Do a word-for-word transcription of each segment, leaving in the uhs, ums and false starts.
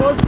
السلام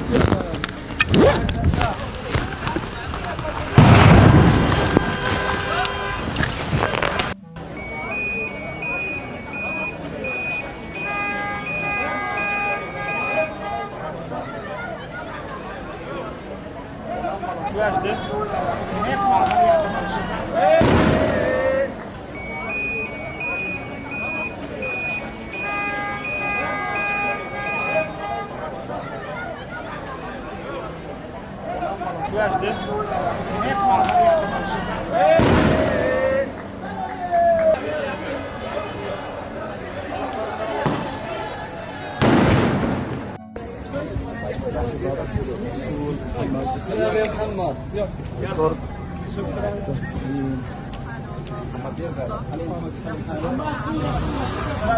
يا محمد.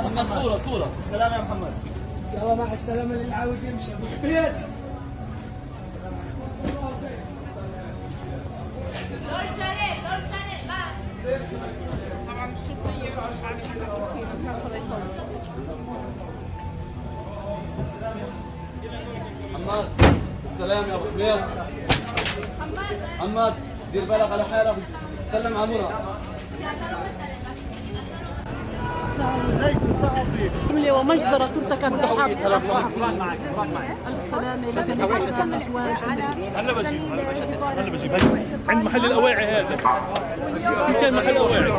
محمد، صورة، صورة. السلام يا محمد. يلا، مع السلامة، اللي عاوز يمشي. أبو حميد. محمد، السلام يا أبو حميد. محمد، دير بالك على حالك. سلم عمورة. حملة ومجزرة ترتكب بحق الصحفيين. ألف سلامة، لازم يكون نجوى. هلا بجيب، هلا بجيب، هلا بجيب. عند محل الأواعي هذا. في كان محل أواعي.